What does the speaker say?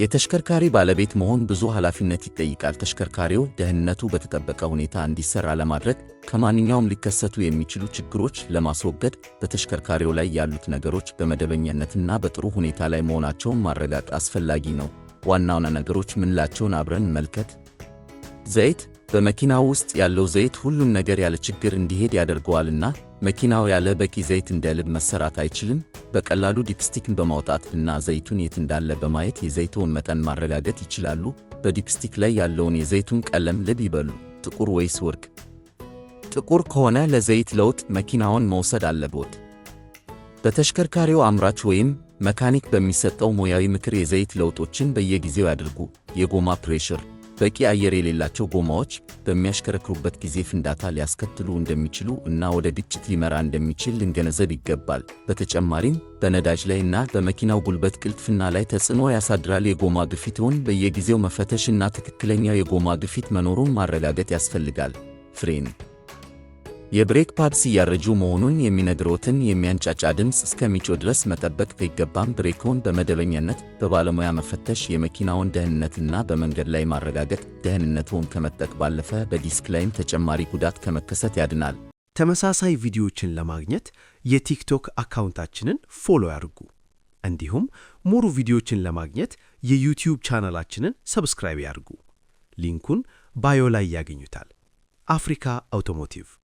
የተሽከርካሪ ባለቤት መሆን ብዙ ኃላፊነት ይጠይቃል። ተሽከርካሪው ደህንነቱ በተጠበቀ ሁኔታ እንዲሰራ ለማድረግ፣ ከማንኛውም ሊከሰቱ የሚችሉ ችግሮች ለማስወገድ በተሽከርካሪው ላይ ያሉት ነገሮች በመደበኛነትና በጥሩ ሁኔታ ላይ መሆናቸውን ማረጋገጥ አስፈላጊ ነው። ዋና ዋና ነገሮች ምንላቸውን አብረን እንመልከት። ዘይት። በመኪናው ውስጥ ያለው ዘይት ሁሉን ነገር ያለ ችግር እንዲሄድ ያደርገዋልና መኪናው ያለ በቂ ዘይት እንደ ልብ መሰራት አይችልም። በቀላሉ dipstick ን በማውጣት እና ዘይቱን የት እንዳለ በማየት የዘይቱን መጠን ማረጋገጥ ይችላሉ። በ dipstick ላይ ያለውን የዘይቱን ቀለም ልብ ይበሉ፣ ጥቁር ወይስ ወርቅ? ጥቁር ከሆነ ለዘይት ለውጥ መኪናውን መውሰድ አለብዎት። በተሽከርካሪው አምራች ወይም መካኒክ በሚሰጠው ሙያዊ ምክር የዘይት ለውጦችን በየጊዜው ያድርጉ። የጎማ pressure። በቂ አየር የሌላቸው ጎማዎች በሚያሽከረክሩበት ጊዜ ፍንዳታ ሊያስከትሉ እንደሚችሉ እና ወደ ግጭት ሊመራ እንደሚችል ልንገነዘብ ይገባል። በተጨማሪም በነዳጅ ላይ እና በመኪናው ጉልበት ቅልጥፍና ላይ ተጽዕኖ ያሳድራል። የጎማ ግፊትን በየጊዜው መፈተሽ እና ትክክለኛው የጎማ ግፊት መኖሩን ማረጋገጥ ያስፈልጋል። ፍሬን። የ brake pads እያረጁ መሆኑን የሚነግሮትን የሚያንጫጫ ድምፅ እስከሚጮህ ድረስ መጠበቅ አይገባም። ብሬክዎን በመደበኛነት በባለሙያ መፈተሽ የመኪናውን ደህንነትና በመንገድ ላይ ማረጋገጥ ደህንነትዎን ከመጠበቅ ባለፈ በዲስክ ላይም ተጨማሪ ጉዳት ከመከሰት ያድናል። ተመሳሳይ ቪዲዮዎችን ለማግኘት የቲክቶክ አካውንታችንን follow ያድርጉ። እንዲሁም ሙሉ ቪዲዮዎችን ለማግኘት የዩቲዩብ ቻናላችንን subscribe ያድርጉ። ሊንኩን bio ላይ ያገኙታል። አፍሪካ አውቶሞቲቭ።